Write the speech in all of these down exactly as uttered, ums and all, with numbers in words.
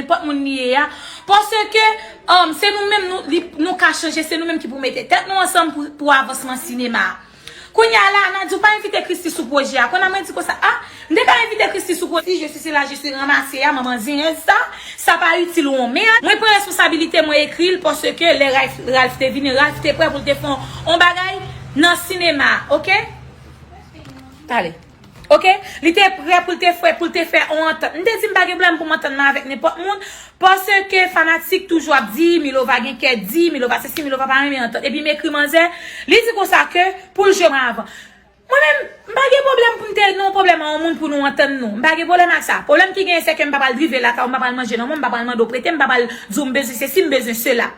nenpòt moun li ye a. Paske um, se nou menm nou, li, nou ka chanje, se nou menm ki pou mete tèt nou ansanm pou, pou avansman sinema a. Kounye a la, Nadi, ou pa envite Christie sou pwojè a. Konn a mwen di konsa, ah, m te ka envite Christie sou pwojè. Si je suis là, je suis ramassé a, manman zenyèz sa, sa pa itil ou yon mèd. Mwen pran responsabilite, mwen ekri l, paske lè Ralph, Ralph te vini, Ralph te prè pou l te fè yon, yon bagay nan sinema, oke? Pale. Oke? Li te prè pou l te fè, pou l te fè yon antant. M te di m pa gen pwoblèm pou m antann mwen avèk nenpòt moun, paske fanatik toujou ap di, Milova gen kè di, Milova sesi, Milova pa renmen antant. Epi m ekri manzè, li di konsa ke pou l jwe mwen avan. Mwen menm, m pa gen pwoblèm pou m te nan yon pwoblèm a yon moun pou nou antann nou. M pa gen pwoblèm ak sa. Pwoblèm ki genyen, se ke m pa pral drive lakay ou, m pa pral manje nan men w, m pa pral mande w prete, m pa pral di w m bezwen sesi, m bezwen sela.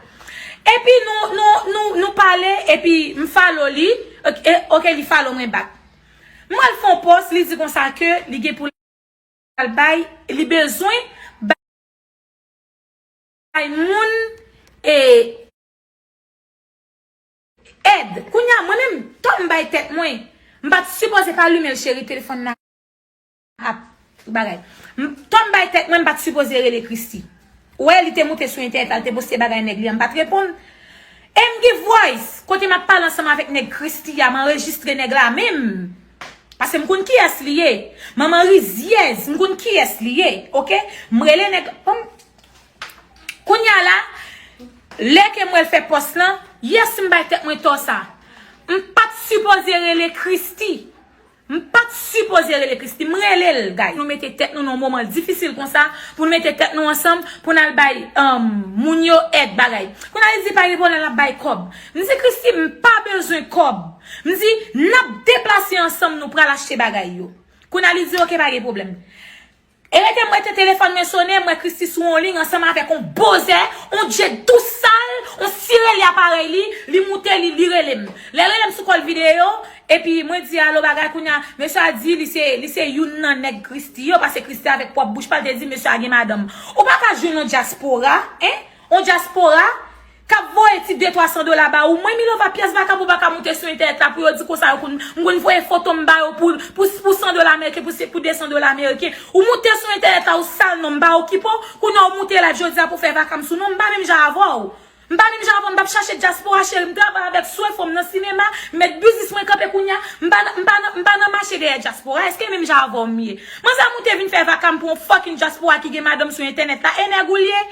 Epi nou, nou, nou, nou pale, epi m follow li, oke, oke, li follow mwen back. M al fè yon post, li di konsa ke li gen pou l al bay, li bezwen bay moun e èd. Kounye a, mwen menm, tan m bay tèt mwen, m pa t sipoze ka limen l, cheri, telefòn nan ap bagay. M, tan m bay tèt mwen, m pa t sipoze rele Christie. Ou wè, li te moute sou entènèt la, li te poste bagay nèg li an, m pa t reponn. M give voice, kote m ap pale ansanm avèk nèg Christie a, m anrejistre nèg la menm. Paske m konn kiyès li ye. Manman rizyèz, m konn kiyès li ye, oke? M rele nèg, bon, kounye a la, lè ke m wè l fè pòs lan, yes, m bay tèt mwen tò sa. M pa t sipoze rele Christie. M pa t sipoze rele Christie, m rele l, guys. Nou mete tèt nou nan yon moman difisil konsa, pou n mete tèt nou ansanm, pou n al bay um, moun yo èd bagay. Kounye a li di pa gen pwoblèm, l ap bay kòb. M di Christie, m pa bezwen kòb. M di, n ap deplase ansanm, nou pral achte bagay yo. Kounye a li di, oke, pa gen pwoblèm. E rete m rete, telefòn mwen sonnen, m wè Christie sou yon liy ansanm avèk yon bozè, yon dje dous sal, yon sirelya parèy li, li moute li, li rele m. Lè l rele m sou kòl videyo, epi mwen di alo bagay kounye a, mesye a di li se, li se youn nan nèg Christie yo, paske Christie avèk pwòp bouch pa l te di mesye a gen madanm. Ou pa ka jwenn yon dyaspora, en? Yon dyaspora k ap voye ti de twa san dola ba ou. Mwen, Milova, pyès vakabon pa ka moute sou entènèt la pou yo di konsa yo konn, m konn voye foto m ba yo pou, pou, pou san dola ameriken, pou, pou de san dola ameriken. Ou moute sou entènèt la, ou sal non m, m pa okipe w. Kounye a ou moute live jodi a pou fè vakam sou non m, m pa menm jan avè w. M pa menm jan avè w, m p ap chache dyaspora, cheri. M travay avèk Swefo, m nan sinema, m met biznis mwen kanpe kounye a. M pa nan, m pa nan, m pa nan mache dèyè dyaspora. Èske menm jan avè w m ye? Manzè moute vin fè vakam pou yon fucking dyaspora ki gen madanm sou entènèt la. E nèg ou l ye?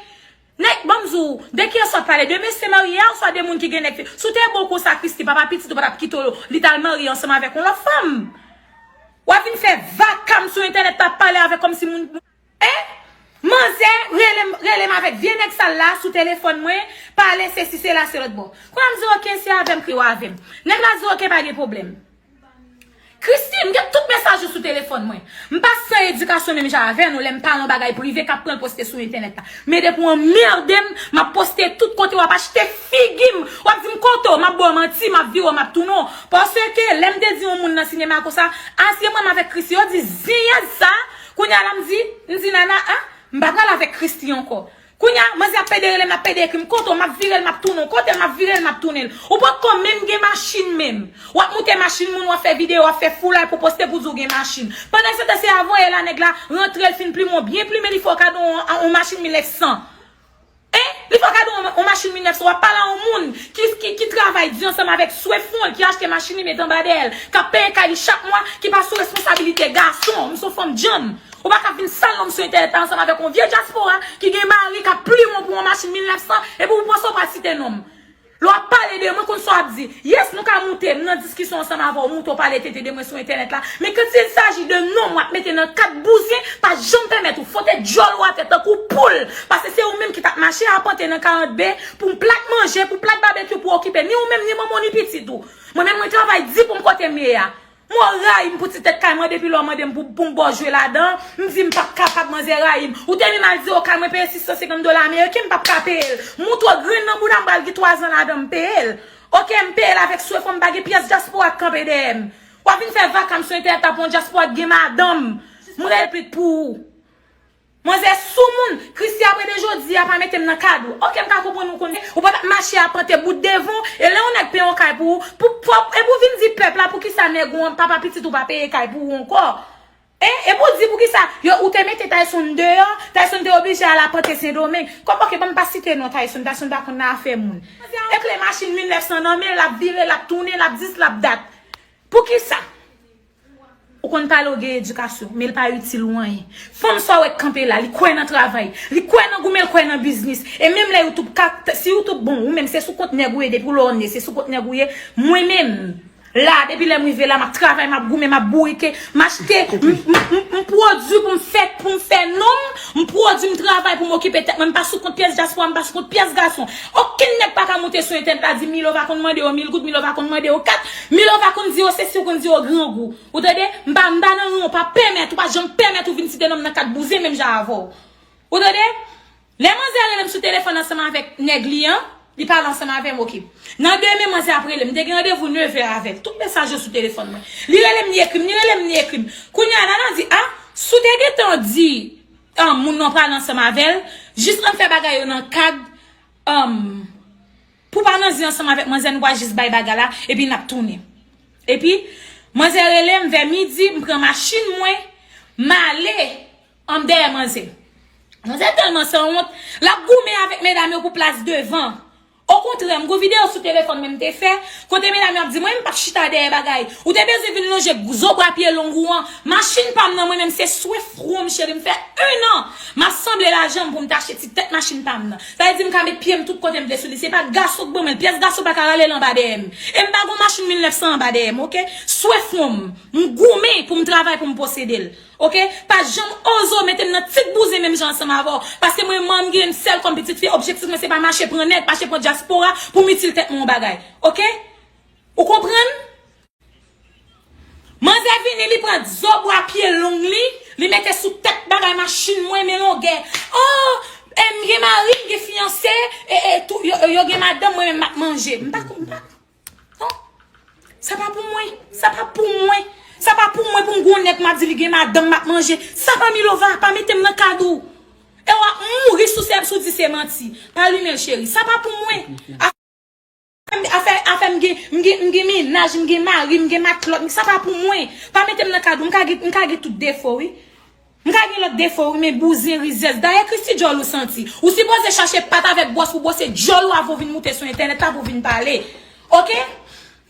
Nèg, ban m di w, de kiyès w ap pale? De mesye marye a oswa de moun ki gen nèg fi? Si w te bon konsa, Christie, papa pitit ou pa t ap kite w, li t al marye ansanm avèk yon lòt fanm. W ap vin fè vakam sou entènèt, t ap pale avèk kòmsi moun. En? Manzè rele m, rele m avèk vye nèg sal la sou telefòn mwen, pale sesi, sela, se lòt bò. Kounye a m di, oke, se avè m, kriye w avè m. Nèg la di, oke, pa gen pwoblèm. Christie, m gen tout mesaj ou sou telefòn mwen. M pa san edikasyon menm jan avè nou, lè m pale yon bagay prive k ap pran l poste sou entènèt la. Men depi w anmède m, m ap poste tout kote, w ap achte figi m. W ap di m kote w, m ap ba w manti, m ap vire w, m ap tounen w. Paske lè m te di yon moun nan sinema konsa, asye mwen avèk Christie, yo di, zenyèz sa. Kounye a la m di, m di Nana, a, m pa pral avèk Christie ankò. Kounye a, manzè ap pede rele m, l ap pede ekri m, kote w, m ap vire l, m ap tounen w, kote l, m ap vire l, m ap tounen l. Ou poko menm gen machin menm. W ap moute machin moun, w ap fè videyo, w ap fè foulay pou poste pou di w gen machin. Pandan se tan se a voye la nèg la, rantre l fin plimen w byen plimen, li fè w kado yon, yon machin mil nèf san. En? Li fè w kado yon, yon machin mil nèf san, w ap pale a yon moun ki, ki, ki travay di ansanm avèk Swefo, ki achte machin li met anba dèyè l, k ap peye kay li chak mwa, ki pa sou responsabilite gason, m se yon fanm djanm. Ou pa ka vin sal non m sou entènèt la ansanm avèk yon vye dyaspora ki gen mari k ap plimen w pou yon machin mil nèf san, epi w panse w pral site non m. Lè w ap pale de mwen, konn sa w ap di. Yes, nou ka moute, m nan diskisyon ansanm avè w, moute w pale tenten de mwen sou entènèt la. Men quand il s'agit de non m w ap mete nan kat bouzen, pa janm pèmèt ou fote djòl ou atè tankou poul. Paske se ou menm ki t ap mache apante nan karant B pou plat manje, pou plat babekyou, pou okipe ni ou menm, ni manman w, ni pitit ou. Mwen menm, mwen travay di pou m kote m ye a. Mwen rayi m pou ti tèt kay mwen, depi lè w mande m pou, pou m ba w jwe ladan, m di m p ap kapab, manzè rayi m. Ou te menm al di, o, kay mwen peye sis san senkant dola ameriken, m p ap ka peye l. M montre w grenn nan bouda m pral gen twa zan ladan m peye l. Oke, m peye l avèk swe fò m pa gen pyès dyaspora k kanpe dèyè m. W ap vin fè vakam sou entènèt la pou yon dyaspora k gen madanm. M rele pit pou ou. Manzè soumoun, Christie apre de jodi a pa mete m nan kad ou. Oke, m ka konprann ou konn, ou pa t ap mache apante bout devan w, e lè yon nèg peye yon kay pou ou, pou, pou, e pou vin di pèp la poukisa nèg ou an, papa pitit ou pa peye kay pou ou ankò. E, e pou di poukisa yo, ou te mete Tayson deyò, Tayson te oblije al apante Sendomeng. Kòm, oke, ban m pa site non Tayson, Tayson pa konn nan afè moun. E kle machin mil nèf san nan men l, l ap vire, l ap tounen, l ap dis, l ap dat. Poukisa? Ou konn pale, ou gen edikasyon, men l pa itil ou anyen. Fanm sa w wè k kanpe la, li kwè nan travay, li kwè nan goumen, li kwè nan biznis. E menm lè YouTube ka, si YouTube bon, ou menm se sou kont nèg ou ye, depi w lè w ne, se sou kont nèg ou ye. Mwen menm, la, depi lè m rive la, m ap travay, m ap goumen, m ap bourike, m achte, m, m, m, m pwodui pou m fè, pou m fè non m, m pwodui, m travay pou m okipe tèt mwen, m pa sou kont pyès dyaspora, m pa sou kont pyès gason. Okenn nèg pa ka moute sou entènèt la di Milova konn mande yo mil goud, Milova konn mande yo kat, Milova konn di yo sesi, ou konn di yo grangou. Ou tande? M pa, m pa nan ran, ou pa pèmèt, ou pa janm pèmèt ou vin site non m nan kad bouzen menm jan avè w. Ou tande? Lè manzè rele m sou telefòn ansanm avèk nèg li an, li pale ansanm avè m, oke. Nan demen, manzè ap rele m. M te gen randevou nevè avè l. Tout mesaj yo sou telefòn mwen. Li rele m, li ekri m, li rele m, li ekri m. Kounye a, Nana di, a, si w te gentan di, an, moun nan prale ansanm avè l, jis ann fè bagay yo nan kad, an, pou pa nan zen ansanm avèk manzè, nou pral jis bay bagay la, epi n ap tounen. Epi, manzè rele m vè midi, m pran machin mwen, m ale ann dèyè manzè. Manzè tèlman sanwont, l ap goumen avèk medam yo pou plas devan. Okontrè, m gon videyo sou telefòn mwen m te fè, kote medam yo ap di mwen, m p ap chita dèyè bagay. Ou te bezwen vin lonje zo bwa pye long ou an. Machin pa m nan, mwen menm se swe fwon m, cheri, m fè en an m ap sanble lajan m pou m t achte ti tèt machin pa m nan. Sa vle di m ka met pye m tout kote m vle sou li. Se pa gason k ban mwen l. Pyès gason pa ka rale l anba dèyè m. E m pa gon machin mil nèf san anba dèyè m, oke? Swe fwon m. M goumen pou m travay pou m posede l. Oke? Pa janm oze w mete m nan tit bouzen menm jan ansanm avè w. Paske mwen, man, m gen m sèl kòm pitit fi. Objektif mwen, se pa mache pran nèg, mache pran dyaspora pou m itil tèt mwen yon bagay. Oke? Ou konprann? Manzè vini, li pran zo bwa pye long li, li mete sou tèt bagay machin mwen, men longè. Oh, e m gen mari, m gen fiyanse, e, e, tou, yo, yo gen madanm, mwen menm m ap manje. M pa, m pa, non. Sa pa pou mwen. Sa pa pou mwen. Sa pa pou mwen pou m gon nèg m ap di li gen madanm, m ap manje. Sa pa Milova, pa mete m nan kad ou. E w ap mouri sou sèb si w di se manti. Pa limen l, cheri. Sa pa pou mwen. Afè, afè m gen, m gen, m gen mennaj, m gen mari, m gen matlòt, sa pa pou mwen. Pa mete m nan kad ou, m ka gen, m ka gen tout defo, wi. M ka gen lòt defo, wi, men bouzen, rizèz. Dayè, Christy, djòl ou santi. Ou sipoze chache pat avèk bwòs pou bwose djòl ou avan w vin moute sou entènèt la pou w vin pale. Oke?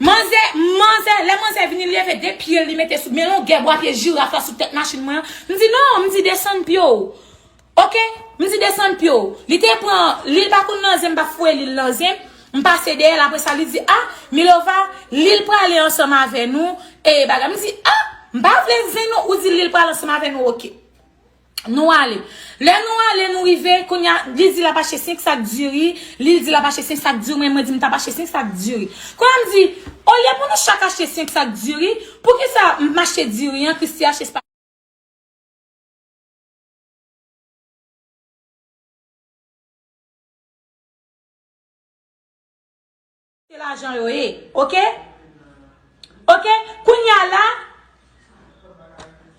Manzè, manzè, lè manzè vini, li leve de pye l, li mete sou, men longè bwa pye jiraf la sou tèt machin mwen an. M di, "Non," m di, "desann pye w." Oke? M di, "Desann pye w." Li te pran, li pa konn nan zen, m pa foure li nan zen. M pase dèyè l, apre sa, li di, "A, Milova, li l prale ansanm avè nou, e bagay." M di, "A, m pa vle zen non, ou di li l prale ansanm avè nou, oke." Nou ale. Lè nou ale, nou rive, kounye a, li di l ap achte senk sak diri, li di l ap achte senk sak diri, mwen, mwen di m t ap achte senk sak diri. Kounye a m di, olye pou nou chak achte senk sak diri, poukisa m achte diri an, Christy achte Se lajan yo ye, oke? Oke? Kounye a la,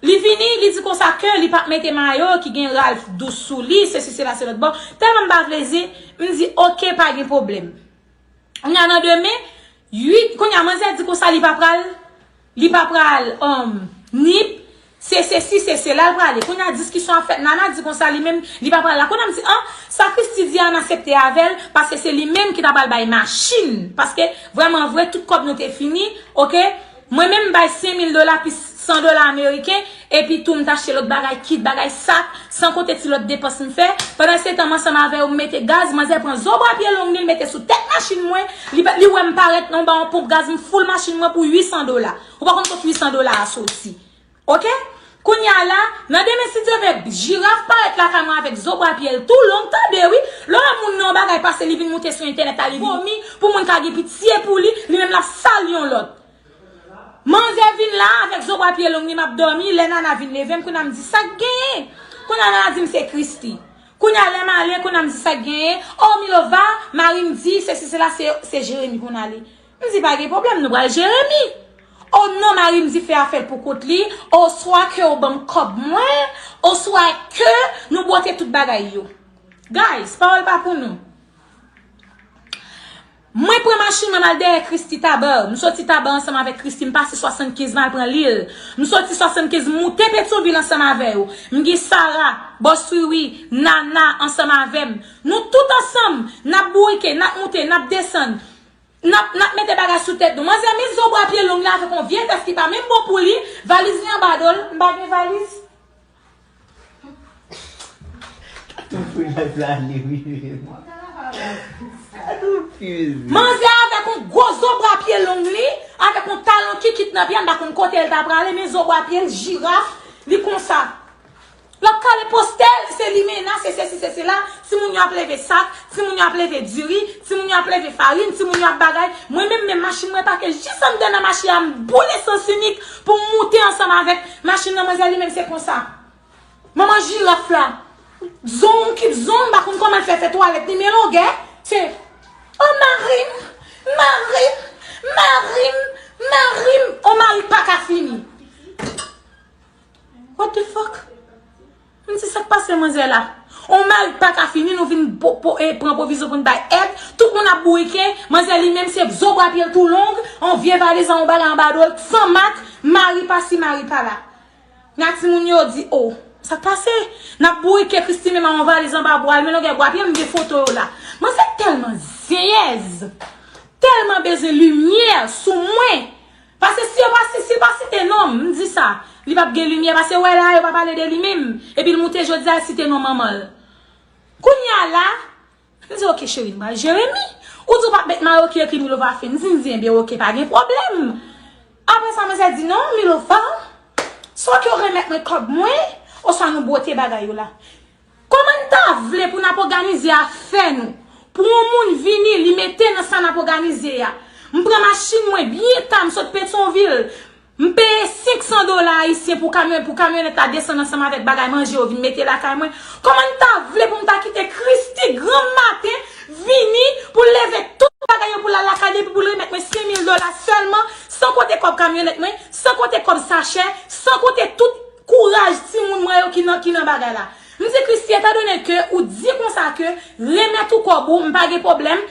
li vini, li di konsa ke li p ap mete mayo ki gen Ralph Douce sou li, sesi, sela, se lòt bò. Tèlman m pa vle zen, m di, "Oke, pa gen pwoblèm." Kounye a nan demen, uit, kounye a manzè di konsa li pa pral, li pa pral, um, nip, se sesi, se sela l prale. Kounye a diskisyon ap fèt, Nana di konsa li menm, li pa pral la. Kounye a m di, an, sa Christy di a n asepte avè l, paske se li menm ki ta pral bay machin. Paske, vrèman vre, tout kòb nou te fini, oke? Mwen menm m bay senk mil dola plis san dola ameriken, epi tou m t achte lòt bagay, kit, bagay sak, san konte ti lòt depans m fè. Pandan se tan m ansanm avè yo, m mete gaz, manzè pran zo bwa pye long li, l mete sou tèt machin mwen, li, li wè m parèt nan ba yon ponp gaz, m foul machin mwen pou uit san dola. Ou pa konn kot uit san dola a soti. Oke? Kounye a la, nan demen si Dye vle, jiraf parèt lakay mwen avèk zo bwa pye l tou long, tande wi. Lè w wè moun nan yon bagay pase, li vin moute sou entènèt la, li vomi, pou moun ka gen pitye pou li, li menm l ap sal yon lòt. Manzè vin la avèk zo bwa pye long li, m ap dòmi, lè Nana vin leve m, kounye a m di, "Sa k genyen?" Kounye a Nana di m se Christy. Kounye a lè m ale, kounye a m di, "Sa k genyen?" "Oh, Milova, mari m di, sesi, sela, se, se Jeremi pou n ale." M di, "Pa gen pwoblèm, nou pral Jeremi." "Oh non, mari m di fè afè l pou kont li, oswa ke w ban m kòb mwen, oswa ke nou bwote tout bagay yo." Guys, pawòl pa pou nou. Mwen pran machin mwen, m al dèyè Christy Taban. M soti Taban ansanm avèk Christy, m pase swasannkenz, m al pran Lil. M soti swasannkenz, m moute Petyonvil ansanm avè yo. M gen Sara, Bòs Wiwi, Nana ansanm avè m. Nou tout ansanm, n ap bourike, n ap moute, n ap desann. N ap, n ap mete bagay sou tèt nou. Manzè met zo bwa pye long la avèk yon vye vès ki pa menm bon pou li. Valiz li anba do l. M pa gen valiz. Tou fri lèv la ale wi, mezanmi. Tou fri, mezanmi. Manzè avèk yon gwo zo bwa pye long li, avèk yon talon kikit nan pye, m pa konn kote l ta prale, men zo bwa pye l, jiraf, li konsa. L ap kale postè l, se limena, se sesi, se sela. Timoun yo ap leve sak, timoun yo ap leve diri, timoun yo ap leve farin, timoun yo ap bagay. Mwen menm, menm machin mwen pake jis anndan nan mache a, m boule sans inik pou m moute ansanm avèk machin nan. Manzè li menm se konsa. Manman jiraf la. Zong ki zong, m pa konn kòman l fè fè twalèt li, men longè. Se, o mari m, mari m, mari m, mari m, o mari k pa ka fini. What the fuck? M di sa k pase manzè la. On mari k pa ka fini, nou vin po, po, e, pran pwovizyon pou n bay èd. Tout moun ap bourike. Manzè li menm se zo bwa pye l tou long, on vye valiz an, on bagay anba do l, san mak, mari pa si, mari pa la. Nan timoun yo di, o, sa k pase? N ap bourike Christy menm a on valiz anba bwa l, men longè bwa pye m gen foto yo la. Manzè tèlman zenyèz, tèlman bezwen limyè sou mwen. Paske si yo pa, si, si l pa site non m, m di sa, li p ap gen limyè, paske wè la, yo pa pale de li menm. Epi l moute jodi a, l site non manman l. Kounye a la, m di, oke, cheri, m pral jere mi. Ou di w p ap met mayo ki ekri Milova Fenzi, m di, enben, oke, pa gen pwoblèm. Apre sa, manzè di, non, Milova, swa ke w remèt mwen kòb mwen, oswa nou bwote bagay yo la. Kòman n ta vle pou n ap òganize afè nou, pou yon moun vini, li mete nan sa n ap òganize a? M pran machin mwen byen ta, m sot Petyonvil, m peye senk san dola ayisyen pou kamyon, pou kamyonèt la desann ansanm avèk bagay manje yo vin mete lakay mwen. Kòman n ta vle pou m ta kite Christy granm maten vini pou l leve tout bagay yo pou l al lakay li, epi pou l remèt mwen senk mil dola sèlman, san konte kòb kamyonèt mwen, san konte kòb sachè, san konte tout kouraj timoun mwen yo ki nan, ki nan bagay la. M di Christy, etandone ke ou di konsa ke remèt ou kòb ou, m pa gen pwoblèm.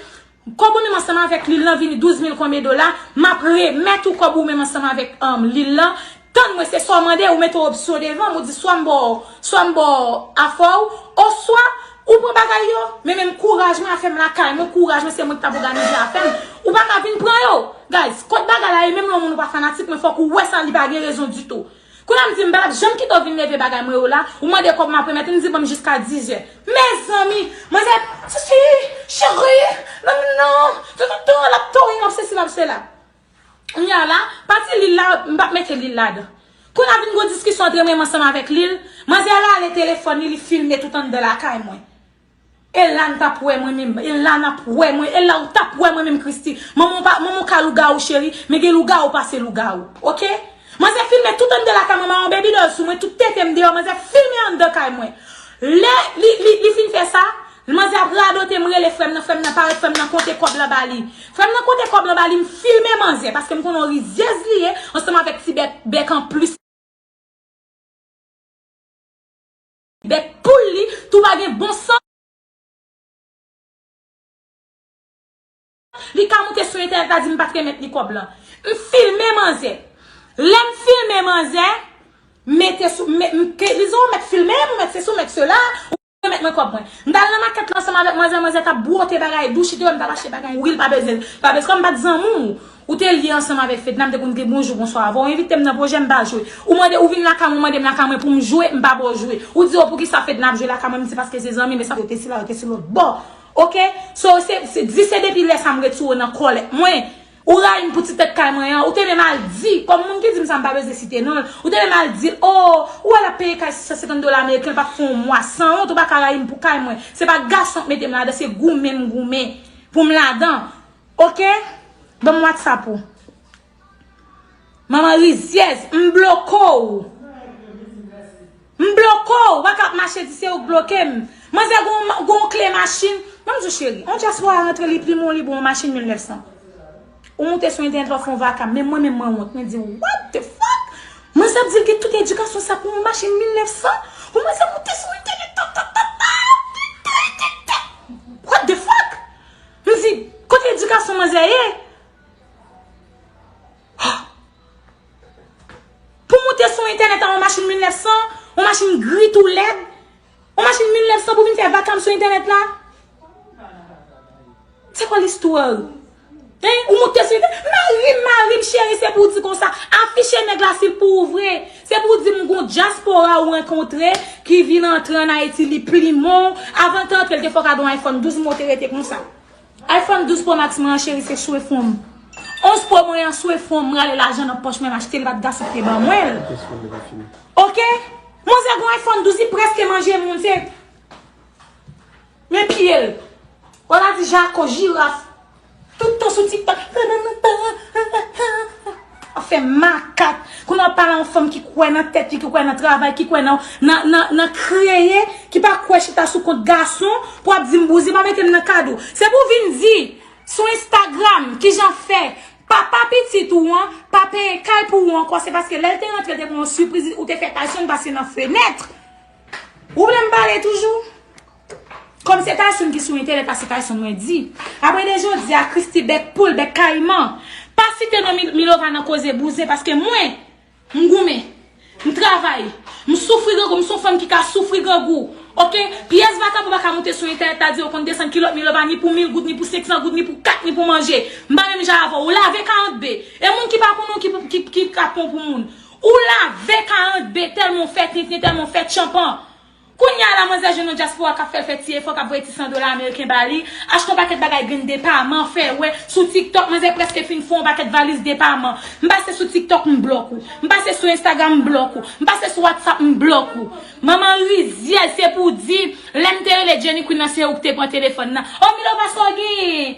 Kòb ou menm ansanm avèk Lil lan vini douz mil konbyen dola, m ap remèt ou kòb ou menm ansanm avèk, um, Lil lan. Tann mwen, se sa w mande, ou mete yon opsyon devan m, ou di swa m ba w, swa m ba w afè w, oswa ou pran bagay yo. Men menm kouraj mwen, afè m lakay mwen, kouraj mwen, se mwen ki t ap òganize afè m. Ou pa ka vin pran yo. Guys, kot bagay la ye, menm lè yon moun ou pa fanatik mwen, fòk ou wè sa, li pa gen rezon ditou. Kounye a m di, m pa t ap janm kite w vin leve bagay mwen yo la. Ou mande kòb m ap remèt ou, m di ban m jiska dizè. Mezanmi, manzè, sisi, cheri, non, non, non, toutoutoutou, l ap touye m, l ap sesi, l ap sela. Kounye a la, pati Lil la, m p ap mete Lil ladan. Kounye a vin gwo diskisyon antre mwen menm ansanm avèk Lil. Manzè rale telefòn li, li filme tout anndan lakay mwen. E la n t ap wè mwen menm, e la n ap wè mwen, e la w t ap wè mwen menm, Christy. Manman w pa, manman w ka lougawou, cheri, men gen lougawou pase lougawou, oke? Manzè filme tout anndan lakay mwen, manman w baby doll sou mwen, tout tete m deyò, manzè filme anndan kay mwen. Lè li, li, li fin fè sa, manzè ap radote m, rele frè m nan, frè m nan parèt, frè m nan konte kòb lan ba li. Frè m nan konte kòb lan ba li, m filme manzè, paske m konnen yon rizyèz li ye, ansanm avèk ti bèk, bèk an plis. Bèk poul li, tou pa gen bon sans. Li ka moute sou entènèt la di m pa t remèt li kòb lan. M filme manzè. Lè m filme manzè, mete sou, me, m, ke, li di w mèt filme m, ou mèt sesi, ou mèt sela, ou remèt mwen kòb mwen. M t al nan makèt la ansanm avèk manzè, manzè t ap bwote bagay, douchit yo, m t ap achte bagay, wi, l pa bezwen, pa bezwen, kòm m pa t zanmi w. Ou te lye ansanm avèk Fedna, m te konn di bonjou, bonswa avè w. Ou envite m nan pwojè, m pa jwe. Ou mande, ou vin lakay mwen, ou mande m lakay mwen pou m jwe, m pa ba w jwe. Ou di, o, poukisa Fedna ap jwe lakay mwen? M di, paske se zanmi, men sa yo te sila, yo te sou lòt bò. Oke? So, se, se, di se depi lè sa m retire w nan kòlèt mwen. Ou rayi m pou ti tèt kay mwen an. Ou te menm al di, kòm moun ki di m sa, m pa bezwen site non l. Ou te menm al di l, o, ou wè l ap peye kay sis san senkant dola ameriken, l p ap fè yon mwa. Sanwont, ou pa ka rayi m pou kay mwen. Se pa gason k mete m ladan, se goumen m goumen pou m ladan. Oke? Ban m WhatsApp ou. Manman rizyèz, m bloke w. M bloke w. Ou pa ka ap mache di se ou k bloke m. Manzè gon, gon kle machin. Ban m di w cheri, yon dyaspora rantre li pli bon, li bon yon machin mil nèf san. Ou moute sou entènèt la, w fè yon vakam. Men mwen menm, mwen wont. Mwen di, what the fuck? Manzè ap di l gen tout edikasyon sa pou yon machin mil nèf san? Pou manzè moute sou entènèt, ta, ta, ta, ta, ta, ta, ta. What the fuck? M di, kote edikasyon manzè ye. Pou moute sou entènèt a yon machin mil nèf san, yon machin gri tou lèd, yon machin mil nèf san pou vin fè vakam sou entènèt la. Se kwa listwa? Hein? Ou moute sou entènèt. Mari m, mari m, cheri, se pou w di konsa. Afiche nèg la si l pou ou vre. Se pou w di m gon dyaspora ou rankontre ki vin antre ann Ayiti, li plimen w. Avan l te antre, l te fè w kado yon iPhone douz, mwen te rete konsa. iPhone douz Pro Max mwen an, cheri, se swe fon m. Onz Pro mwen an, swe fon m, m rale lajan nan pòch mwen, m achte l, pa t gason ki te ban mwen l. Ok? Manzè gon iPhone douz, li prèske manje moun, se. Men pye l. Wè la di jako, jiraf. Tout tan sou TikTok. Ap fè makak. Kounye a w ap pale a yon fanm ki kwè nan tèt li, ki kwè nan travay, ki kwè nan, nan, nan, nan kreye, ki pa kwè chita sou kont gason, pou ap di m bouzen, pa mete m nan kad ou. Se pou w vin di sou Instagram kijan fè papa pitit ou an pa peye kay pou ou ankò, se paske lè l te rantre, l te pran yon sipriz, ou te fè Tyson pase nan fenèt. Ou vle m pale toujou? Kòm se Tyson ki sou entènèt la, se Tyson mwen di. Apre de jodi a, Christie bèk poul, bèk kayiman. Pa site non Mil-, Milova nan koze bouzen, paske mwen, m goumen, m travay, m soufri grangou, m se yon fanm ki ka soufri grangou. Ok? Pyès vakabon pa ka moute sou entènèt la di yo konn desann kilòt Milova ni pou mil goud, ni pou senk san goud, ni pou kat, ni pou manje. M pa menm jan avè w. Ou lave karant be. E moun ki pa konnen w ki, ki, ki ka pon pou moun. Ou lave karant be tèlman w fè tenten, tèlman w fè tchanpan. Kounye a la, manzè jwenn yon dyaspora k ap fè l fè ti efò, k ap voye ti san dola ameriken ba li, achte yon pakèt bagay grenn depaman, fè wè, sou TikTok, manzè prèske fin fè yon pakèt valiz depaman. M pase sou TikTok, m blòk ou. M pase sou Instagram, m blòk ou. M pase sou WhatsApp, m blòk ou. Manman rizyèz, se pou w di, lè m te rele Jenny Queen nan, se ou ki te pran telefòn nan. O, Milova, sa w genyen?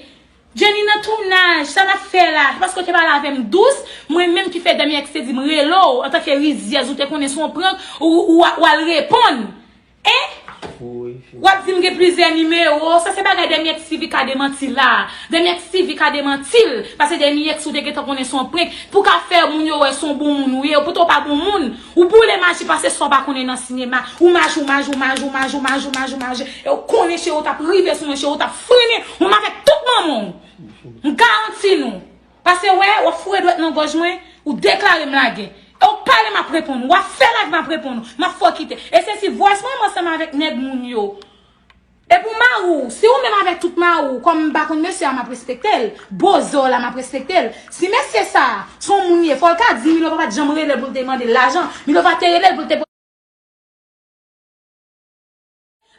Jenny nan tounaj, sa n ap fè la? Se paske w te pale avè m dous, mwen menm ki fè dènye èks te di m rele w, antanke rizyèz, ou te konnen se yon prank, ou, ou, ou al reponn. Hein? W ap di m gen plizyè nimewo, sa se bagay dènye èks T V ka demanti la. Dènye èks T V ka demanti l, paske dènye èks ou te gentan konnen se yon prank, pou ka fè moun yo wè se yon bon moun ou ye, poutan w pa bon moun. Ou boule maji pase sa w pa konnen nan sinema. Ou maji, ou maji, ou maji, ou maji, ou maji, ou maji, ou maji. E w konnen cheri w t ap rive sou mwen, cheri w t ap frennen. Ou menm avèk tout manman w. M garanti nou. Pase wè, w ap foure dwèt nan gòj mwen, ou deklare m lagè. E w pale m ap reponn ou, w ap fè live m ap reponn ou, m ap fè w kite. E se si voice mwen m ansanm avèk nèg moun yo. E pou mari w, si ou menm avèk tout mari w, kòm m pa konn mesye a m ap respekte l, bozè w la m ap respekte l. Si mesye sa a, se yon moun ye, fò l ka di Milova pa t janm rele l pou l te mande l lajan. Milova te rele l pou l te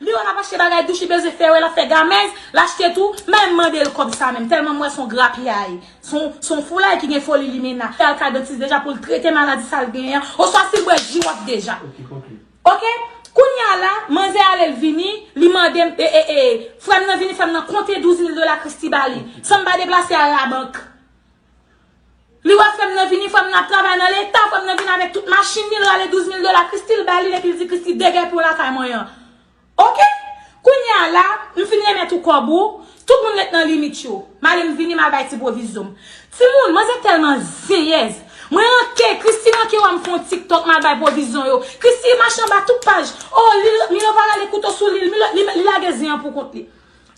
Li wè l ap achte bagay douch, li bezwen fè wè l ap fè gamèz, l achte tou, men m mande l kòb sa menm, tèlman m wè se yon grapyay, se yon, se yon foulay ki gen foli limena. Fè al kay dantis deja pou l trete maladi sa l genyen an, oswa si l bwè ji w ap deja. Ok, kounye a la, manzè ale l vini, li mande m, e, e, e, frè m nan vini, frè m nan konte douz mil dola Christie ba li, san m pa deplase al labank. Li wè frè m nan vini, frè m nan ap travay nan leta, frè m nan vin avèk tout machin li, l rale douz mil dola Christie, l ba li, epi l di Christie degèpi w lakay mwen an. Ok? Kounye a la, m fin remèt ou kòb ou, tout moun ret nan limit yo. M ale m vini, m al bay ti pwovizyon m. Timoun, manzè tèlman zenyèz. Mwen ranke, Christie ranke wè m fè yon TikTok, m al bay pwovizyon yo. Christie mache anba tout paj. Oh, li, Milova rale kouto sou li, li, li, li lage zen an pou kont li.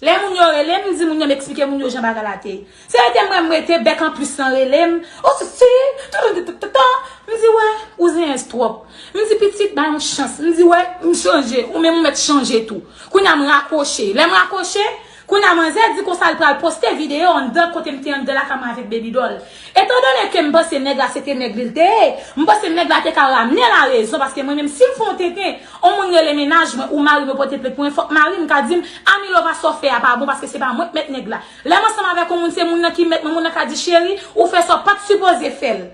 Lè moun yo rele m, m di moun yo m eksplike moun yo jan bagay la te ye. Se rete m wè m rete, bèk an plis lan rele m. O, si, si, toutoutoutoutoutou. M di, wè, ou zenyèz twòp. M di, pitit, bay yon chans. M di, wè, m chanje. Ou menm ou mèt chanje tou. Kounye a m rakwoche. Lè m rakwoche, kounye a manzè di konsa l pral poste videyo anndan kote m te anndan lakay mwen avèk baby doll. Etandone ke m panse nèg la se te nèg li l te ye, m panse nèg la te ka ramne l a rezon, paske mwen menm si m fè yon tenten, yon moun rele mennaj mwen ou mari m yo pote plent pou mwen, fòk mari m ka di m, a Milova sa w fè a pa bon paske se pa mwen k mèt nèg la. Lè m ansanm avèk yon moun, se moun nan ki mèt mwen, moun nan ka di cheri, ou fè sa w pa t sipoze fè l.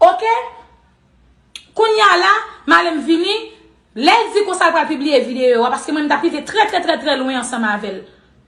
Ok? Kounye a la, m ale m vini, lè l di konsa l pral pibliye videyo a, paske mwen m t ap rive trè, trè, trè, trè lwen ansanm avè l.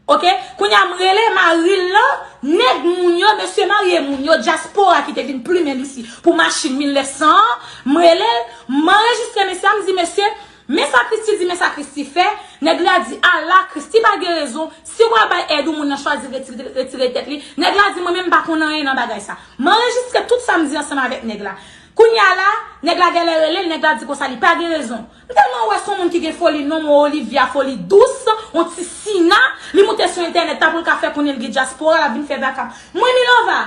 Ok? Kounye a m rele mari l lan, nèg moun yo, mesye marye moun yo, dyaspora ki te vin plimen l isi pou machin mil nèf san an, m rele l, m anrejistre mesye a, m di, mesye, men sa Christie di, men sa Christie fè. Nèg la di, ala, Christie pa gen rezon, si w pral bay èd ou moun nan chwazi retire, retire tèt li. Nèg la di, mwen menm m pa konn anyen nan bagay sa. M anrejistre tout sa m di ansanm avèk nèg la. Kounye a la, nèg la genlè rele l, nèg la di konsa li pa gen rezon. M tèlman wè se yon moun ki gen foli nonm, yon Olivia foli dous, yon ti Sina, li moute sou entènèt la pou l ka fè konnen l gen dyaspora, l ap vin fè vakam. Mwen, Milova,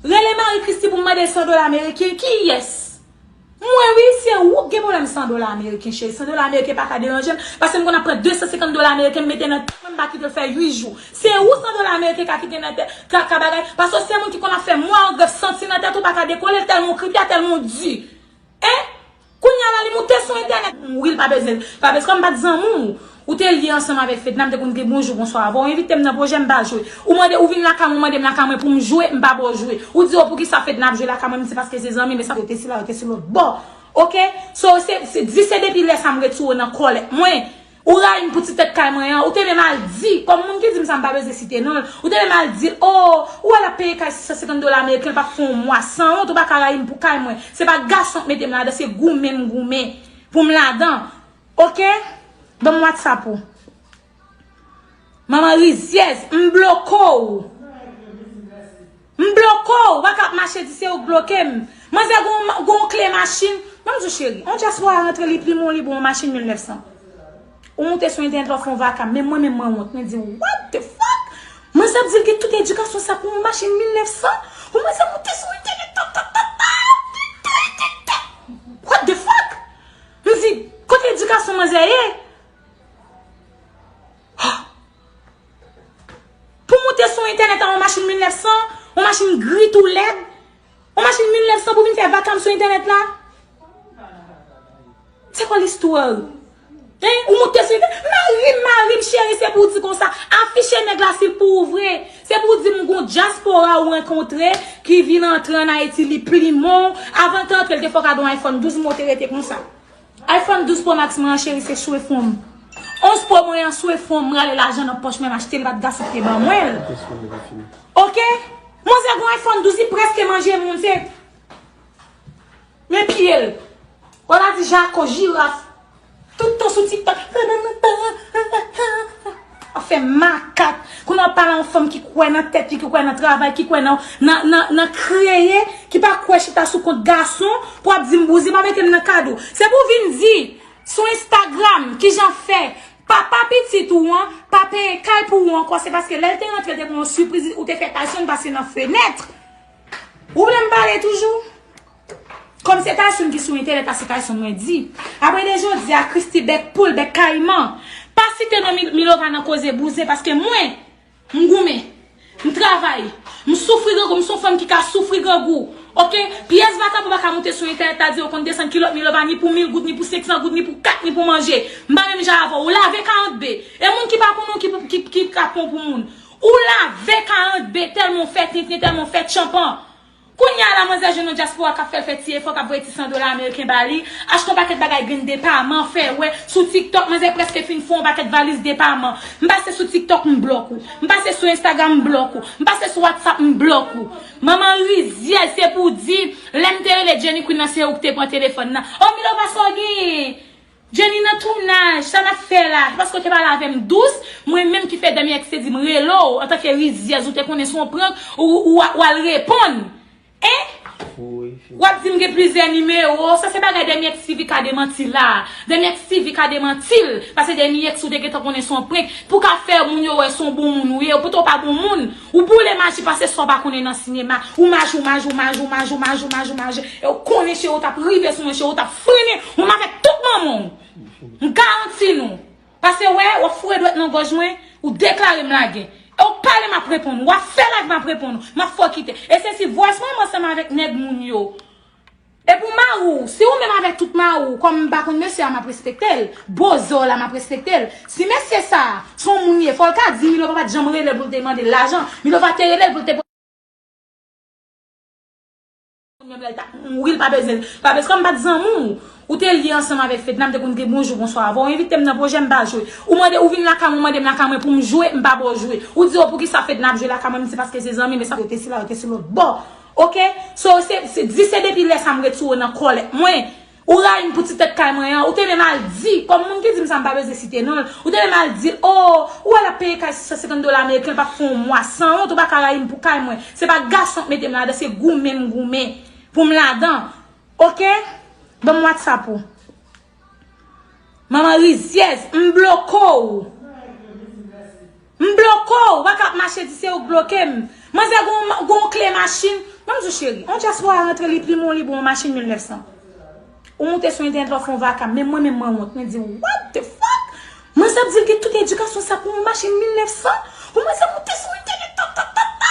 rele Marie Christie pou m mande l san dola ameriken. Kiyès? Mwen, wi, se ou k gen pwoblèm san dola ameriken, cheri. San dola ameriken pa ka deranje m, paske m konn ap pran de san senkant dola ameriken, m mete nan tèt mwen, m pa kite l fè uit jou. Se ou san dola ameriken ka kite nan tèt, ka, ka bagay. Paske se moun ki konn ap fè mwa an grèf santi nan tèt ou pa ka dekole l, tèlman w kripe a, tèlman w di. Hein? Kounye a la, li moute sou entènèt. Wi, l pa bezwen, pa bezwen, kòm m pa t zanmi w, ou te lye ansanm avèk Fedna, m te konn di bonjou, bonswa avè w. Ou envite m nan pwojè, m pa jwe. Ou mande, ou vin lakay mwen, ou mande m lakay mwen pou m jwe, m pa ba w jwe. Ou di, o, poukisa Fedna ap jwe lakay mwen, m di, se paske se zanmi, men sa, yo te sila, yo te sou lòt bò. Oke? So, se, se, di se depi lè sa m retire w nan kòlèt mwen. Ou rayi m pou ti tèt kay mwen an. Ou te menm al di, kòm moun ki di m sa, m pa bezwen site non l. Ou te menm al di l, o, ou wè l ap peye kay sis san senkant dola ameriken, l p ap fè yon mwa. Sanwont, ou pa ka rayi m pou kay mwen. Se pa gason k mete m ladan, se goumen m goumen pou m ladan. Oke? Ban m WhatsApp ou. Manman rizyèz, m bloke w. M bloke w, ou pa ka ap mache di se ou k bloke m. Manzè gon, gon kle machin. Ban m di w cheri, yon dyaspora rantre li pli mou li bon yon machin mil nèf san. Ou moute sou entènèt la w fè yon vakam, men mwen menm mwen wont, mwen di what the fuck? Manzè ap di l gen tout edikasyon sa pou yon machin mil nèf san? Pou manzè moute sou entènèt ta ta ta ta. What the fuck? M di, kote edikasyon manzè ye? Pou moute sou entènèt an yon machin mil nèf san, yon machin gri tou lèd, yon machin mil nèf san pou vin fè vakam sou entènèt la? Se kwa listwa? Hein? Ou moute sou entènèt, mari m, mari m, cheri, se pou w di konsa, afiche nèg la si l pou ou vre. Se pou w di m gon dyaspora ou rankontre ki vin antre ann Ayiti, li plimen w. Avan l te antre, l te fè w kado yon iPhone douz mwa, w te rete konsa. iPhone douz Pro Max mwen an, cheri, se sou efò m. Onz Pro mwen an, sou efò m, m rale lajan nan pòch mwen, m achte l, pa t gason ki te ban mwen l. Oke? Manzè gon iPhone douz, li prèske manje moun, se men pye l. Wè la di jako, jiraf. Tout tan sou TikTok. Ap fè makak. Kounye a w ap pale a yon fanm ki kwè nan tèt li, ki kwè nan travay, ki kwè nan, nan, nan, nan kreye, ki pa kwè chita sou kont gason, pou w ap di m bouzen, pa mete m nan kad ou. Se pou w vin di sou Instagram kijan fè papa pitit ou an pa peye kay pou ou ankò, se paske lè l te rantre, l te pran yon sipriz, ou te fè Tyson pase nan fenèt. Ou vle m pale toujou? Kòm se Tyson ki sou entènèt la, se Tyson mwen di. Apre de jodi a, Christie bèk poul, bèk kayiman. Pa site non Mi-, Milova nan koze bouzen, paske mwen, m goumen, m travay, m soufri grangou, m se yon fanm ki ka soufri grangou. Oke? Pyès vakabon pa ka moute sou entènèt la di yo konn desann kilòt Milova ni pou mil goud, ni pou senk san goud, ni pou kat, ni pou manje. M pa menm jan avè w. Ou lave karant be. E moun ki pa konnen w ki, ki, ki ka pon pou moun. Ou lave karant be tèlman w fè tenten, tèlman w fè tchanpan. Kounye a la, manzè jwenn yon dyaspora k ap fè l fè ti efò, k ap voye ti san dola ameriken ba li, achte yon pakèt bagay grenn depaman, fè wè, sou TikTok, manzè prèske fin fè yon pakèt valiz depaman. M pase sou TikTok, m blòk ou. M pase sou Instagram, m blòk ou. M pase sou WhatsApp, m blòk ou. Manman rizyèz, se pou w di, lè m te rele Jenny Queen nan, se ou ki te pran telefòn nan. O, Milova, sa w genyen? Jenny nan tounaj, sa n ap fè la? Se paske w te pale avè m dous, mwen menm ki fè Dèmi Èks te di m rele w, antanke rizyèz, ou te konnen se yon prank, ou, ou, ou al reponn. Hein? Wi, fi. W ap di m gen plizyè nimewo, sa se bagay Dèmi Èks T V ka demanti la. Dèmi Èks T V ka demanti l, paske Dèmi Èks ou te gentan konnen se yon prank, pou ka fè moun yo wè se yon bon moun ou ye, poutan w pa bon moun. Ou boule maji pase sa w pa konnen nan sinema. Ou maji, ou maji, ou maji, ou maji, ou maji, ou maji, ou maji. E w konnen cheri w t ap rive sou mwen, cheri w t ap frennen. Ou menm avèk tout manman w. M garanti nou. Pase wè, w ap foure dwèt nan gòj mwen, ou deklare m lagè. E w pale m ap reponn ou, w ap fè live m ap reponn ou, m ap fè w kite. E se si voice mwen ansanm avèk nèg moun yo. E pou mari w, si ou menm avèk tout mari w, kòm m pa konn mesye a, m ap respekte l, bozè w la, m ap respekte l. Si mesye sa a, se yon moun ye, fò l ka di Milova pa t janm rele l pou l te mande l lajan. Milova te rele l pou l te wi, l pa bezwen, pa bezwen, kòm m pa t zanmi w, ou te lye ansanm avèk Fedna, m te konn di bonjou, bonswa avè w, ou envite m nan pwojè, m pa jwe. Ou mande, ou vin lakay mwen, ou mande m lakay mwen pou m jwe, m pa ba w jwe. Ou di, o, poukisa Fedna ap jwe lakay mwen, m di se paske se zanmi, men sa, yo te sila, yo te sou lòt bò. Oke? So, se, se, di se depi lè sa m retire w nan kòlèt mwen. Ou rayi m pou ti tèt kay mwen an. Ou te menm al di, kòm moun ki di m sa, m pa bezwen site non l. Ou te menm al di l, o, ou wè l ap peye kay sis san senkant dola ameriken, l p ap fè yon mwa. Sanwont, ou pa ka rayi m pou kay mwen. Se pa gason k mete m ladan, se goumen m goumen pou m ladan. Oke? Ban m WhatsApp ou. Manman rizyèz, m bloke w. M bloke Ou pa ka ap mache di se ou k bloke m. Manzè gon, gon kle machin. Ban m di w cheri, yon dyaspora rantre li plimen w li ba w yon machin mil nèf san. Ou moute sou entènèt la w fè yon vaka, men mwen menm mwen wont, mwen di what the fuck? Manzè ap di l gen tout edikasyon sa pou yon machin mil nèf san? Pou manzè moute sou entènèt tap tap tap tap.